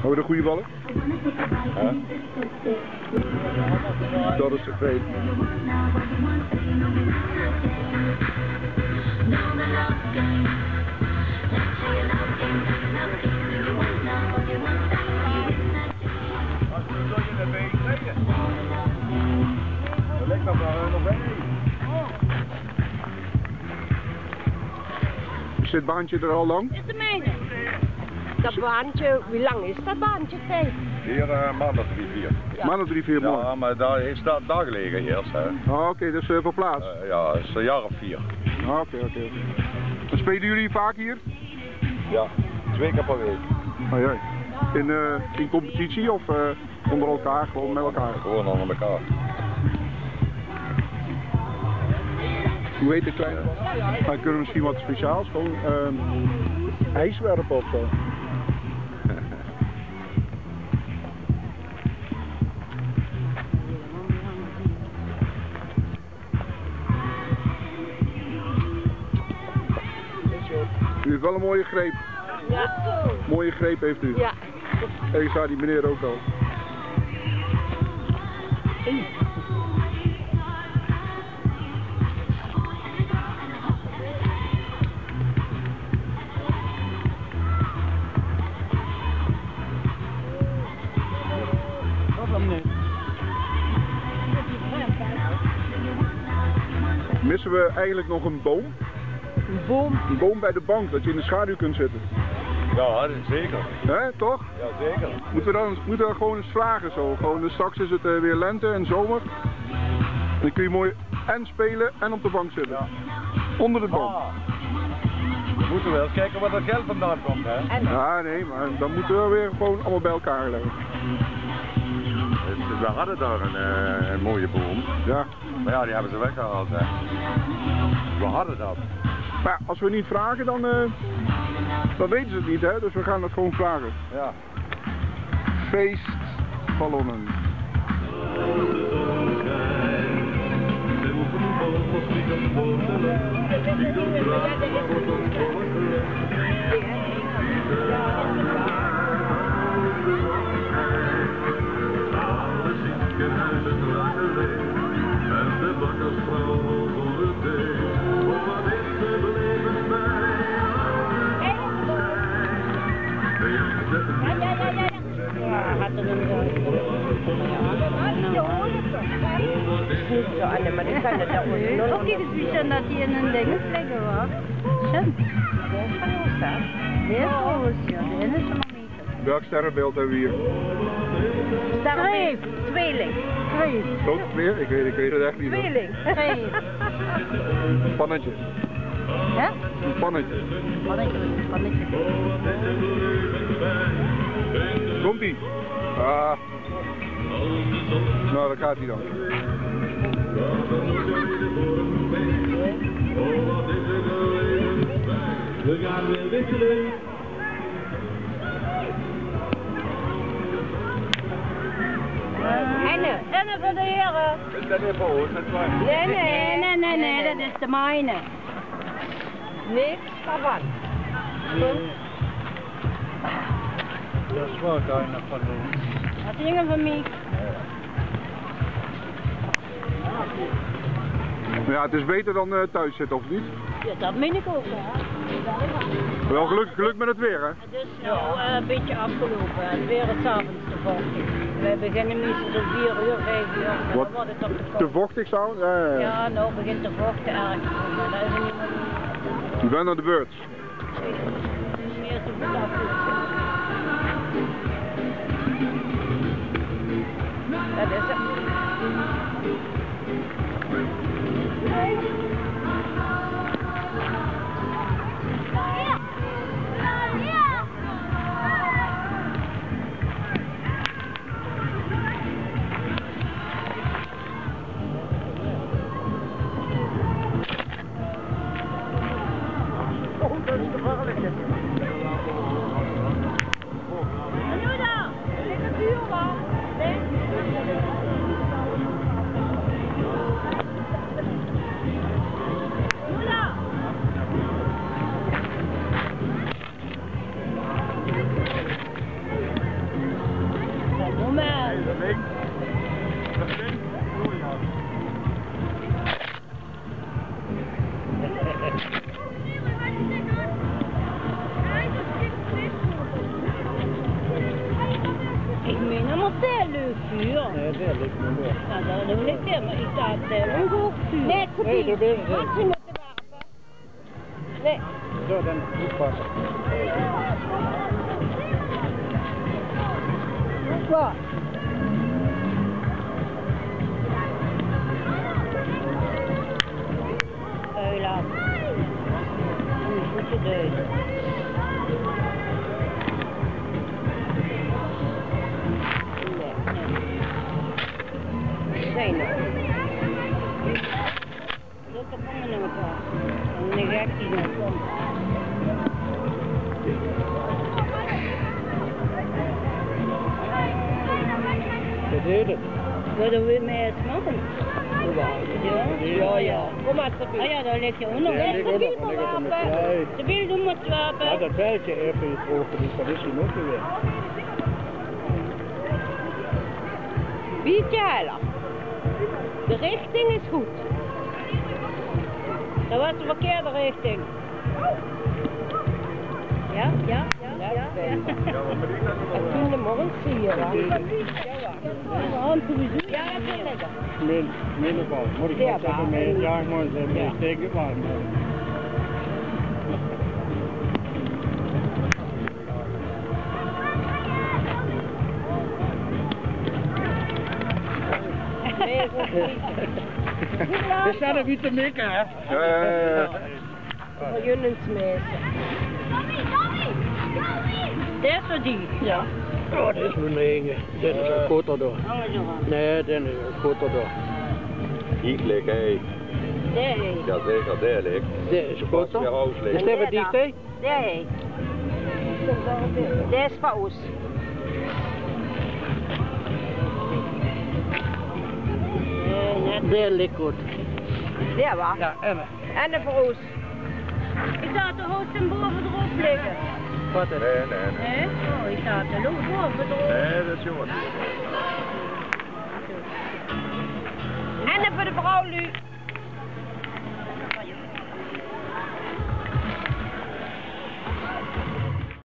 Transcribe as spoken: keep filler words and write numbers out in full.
Hawwe we de goeie balle? Hè? Dat is te veel. Zit 't baantje d'r al lang? Is de mijne. Dat baantje, wie lang is dat baantje, Thei? Hie, eh, maond of drie, veer. Ja. Maond of drie, veer, mooi. Ja, maar dat is dat, daar gelegen eerst, hè. Ah, oké, dus, eh, verplaatst. Eh, ja, is een jaar of vier. Ah, oké, oké, oké. En spelen jullie vaak hier? Ja, twee keer per week. Oh, jee. In, eh, in competitie of, eh? Onder elkaar, gewoon met elkaar. Gewoon onder elkaar. Hoe heet de kleine? Dan kunnen we misschien wat speciaals, gewoon, ehm, ijswerpen of zo. U heeft wel een mooie greep. Ja. Mooie greep heeft u. Ja. En ik zag die meneer ook al. Missen we eigenlijk nog een boom? Een boom? Een boom bij de bank, dat je in de schaduw kunt zitten. Ja, dat is zeker. Hè, toch? Ja, zeker. Moeten we dan, moeten we dan gewoon eens vragen zo? Gewoon, eh, straks is het, eh, weer lente en zomer. Dan kun je mooi en spelen en op de bank zitten. Ja. Onder de boom. Ah. We moeten wel eens kijken waar dat geld vandaan komt, hè? Ja, nee, maar dan moeten we weer gewoon allemaal bij elkaar leggen. We hadden daar een, eh, een mooie boom. Ja. Maar ja, die hebben ze weggehaald, hè. We hadden dat. Maar ja, als we niet vragen, dan, eh, dan weten ze het niet, hè. Dus we gaan het gewoon vragen. Ja. Feestballonnen. Zo, Anne, maar die kan het ook nog. Oké, dus wie zijn dat die in hun dingen liggen, hoor? Sjoen. Heel groot, ja. De ene is er nog niet. Welk sterrenbeeld hebben we hier? Sterrenbeeld. Twee. Tweeling. Twee. Ook weer? Ik weet, ik weet het echt niet, hoor. Tweeling. Twee. Een pannetje. Hè? Een pannetje. Pannetje, pannetje. Komt-ie. Ah. Nou, daar gaat hij dan. We gaan weer wisselen. Enne. Enne van de heren. Is dat weer voor ons? Dat is waar. Nee, nee, nee, nee, nee, dat is de mijne. Niks daarvan. Nee. Dat is wel bijna van ons. Dat dingen van mij. Ja, het is beter dan, eh, thuis zitten, of niet? Ja, dat meen ik ook, hè. Wel geluk, geluk met het weer, hè? Het is nou, eh, een beetje afgelopen. Het weer is 's avonds te vochtig. Wij beginnen meestal om vier uur, vijf uur. Wat? Dan wordt het op de... Te vochtig 's avonds? Ja, ja, ja. Ja, nou begint te vochten erg. Maar dat is niet meer... U bent aan de beurt. Dat is het. Nae, det ligk nog waal. Nae, det ligk waal, mer ich daach, eh, nae, te waal. Nae. Zo, dan good passe. Hoppa. Vuil aaf. Oei, good geduid. Nae, nae. Zeen nog. Zit er van me nog wat? En dan ga ik die nog komen. Wat heet het? Wat doen we met het maken? Ja, ja. Kom maar, ah ja, daar ligt je ook nog. Ja, ik wil nog, ik wil nog. De beelden moeten wapen. Ja, dat veldje even iets over die politie moeten weer. Bietje heller. De richting is good. Det waas de verkeerde richting. Ja, ja, ja, ja, ja. En toen de morgens hier, hè? Ja, sowieso. Ja, dat vind ik. Min, min of waal. Moet ik waal zeggen, min. Ja, ik moet zeggen, min. Ik denk het maar. Is dat een witte mikke, hè? Ja, ja, ja. Voor jullie smijten. Det is voor die. Ja. Oh, det is mien eige. Det is ein kotter door. Nae, det is ein kotter door. Hier ligk hy. Nae. Ja, zeker, det ligk. Det is ein kotter. Is det voor die, hè? Nae. Det is van ós. Det ligk good. Ja, wa? Ja, en? En de voor ós. Ich daach, de hoofd en boven erop liggen. Wat is? Nae, nae, nae. Nae? Oh, ich daach, de loog boven erop. Nae, det is jammer. En de voor de vrouwluuj.